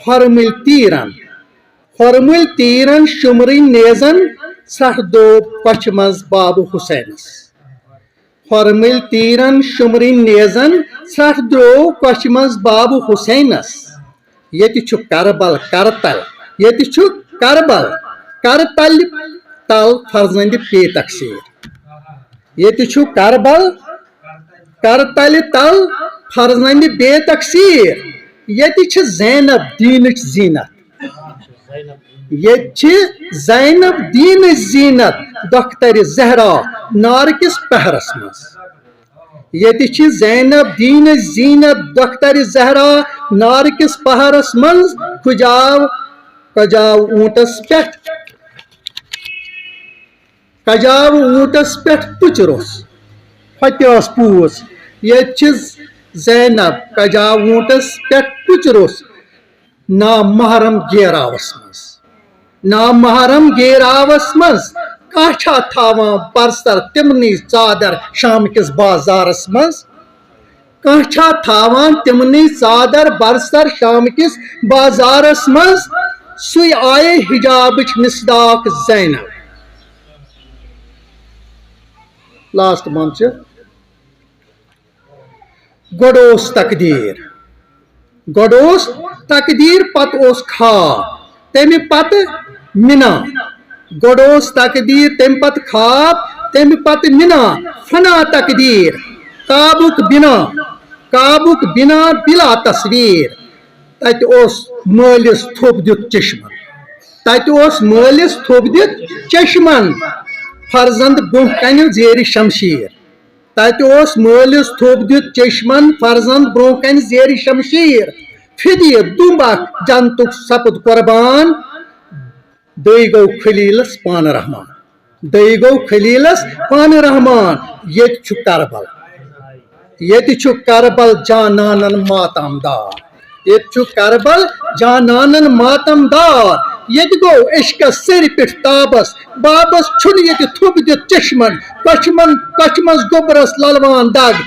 ہۄرمٕلۍ تیٖرن، ہۄرمٕلۍ تیٖرن شُمرٕنۍ نیزن، ژھرٛٹھ دو کۄچھِ منٛز بابہٕ حسینس۔ ہۄرمٕلۍ تیٖرن شُمرٕنۍ نیزن، ژھرٛٹھ درٛو کۄچھِ منٛز بابہٕ حسینس۔ ییٚتہِ چھُ کربل کرتل، ییٚتہِ چھُ کربل کرتلہِ تل فرزندِ بے تقصیر۔ ییٚتہِ چھُ کربل کرتلہِ تل فرزندِ بے تقصیر۔ ییٚتہِ چھِ زینب دیٖنٕچ زیٖنت۔ ییٚتہِ چھِ زینب دیٖنٕچ زیٖنت، دۄخترِ زہرا نارٕ کِس پہرس منٛز۔ ییٚتہِ چھِ زینب دیٖنٕچ زیٖنت، دۄخترِ زہرا نارٕ کِس پہرس منٛز۔ کھُجاو، کھجاو اوٗنٹس پٮ۪ٹھ، کھجاو اوٗنٹس پٮ۪ٹھ پُچ روٚس۔ ہۄتہِ ٲس پوٗژ۔ ییٚتہِ چھِ زینب کھجاو اوٗنٹس پٮ۪ٹھ پُچ روٚس۔ نامحرم گیراوس منٛز، نامحرم گیراوس منٛز کانٛہہ چھا تھاوان برسر تِمنٕے ژادر شام کِس بازارس منٛز؟ کانٛہہ چھا تھاوان تِمنٕے ژادر برسر شام کِس بازارس منٛز؟ سُے آیے حجابٕچ مصداق زینب۔ لاسٹ منٛز چھِ گۄڈٕ اوس تقدیٖر، گۄڈٕ اوس تقدیٖر، پتہٕ اوس خواب، تَمہِ پتہٕ مِنا۔ گۄڈٕ اوس تقدیٖر، تَمہِ پتہٕ خواب، تَمہِ پتہٕ مِنا۔ فنا تقدیٖر، کعبُک بِنا، کعبُک بِنا بِلا تصویٖر۔ تَتہِ اوس مٲلِس تھوٚپ دیُت چشمن، تَتہِ اوس مٲلِس تھوٚپ دیُت چشمن، فرزند برٛونٛہہ کنہِ زیرِ شمشیٖر۔ تَتہِ اوس مٲلِس تھوٚپ دیُت چشمن، فرزند برٛونٛہہ کنہِ زیرِ شمشیٖر۔ فدیہ دُمب اکھ جنتُک سپُد قربان۔ دٔے گوٚو خلیٖلس پانہٕ رحمان، دٔے گوٚو خلیٖلس پانہٕ رحمان۔ ییٚتہِ چھُ کربل، ییٚتہِ چھُ کربل جانانن ماتم دار۔ ییٚتہِ چھُ کربل جانانن ماتم دار۔ ییٚتہِ گوٚو عشقس سرِ پٮ۪ٹھ تابس، بابس چھُنہٕ ییٚتہِ تھوٚپ دِتھ چشمن، کۄچھِ منٛز، کۄچھِ منٛز گوٚبرس للوان دگ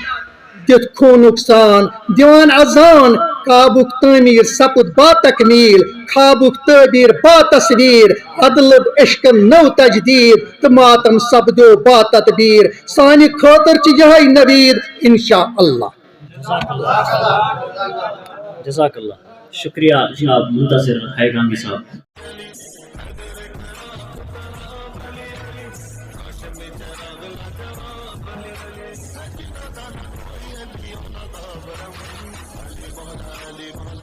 دِتھ خوٗنُک سان، دِوان اذان۔ کعبُک تعمیٖر سپُد با تکمیٖل، خوابُک تعبیٖر با تصویٖر، ادلب عشقن نٔو تجدیٖد تہٕ ماتم سپدیو با تدبیٖر۔ سانہِ خٲطرٕ چھِ یِہوٚے نویٖد، انشاء اللہ۔ جزاک اللہ۔ شکریہ جناب منتظر حیگامی صاحب۔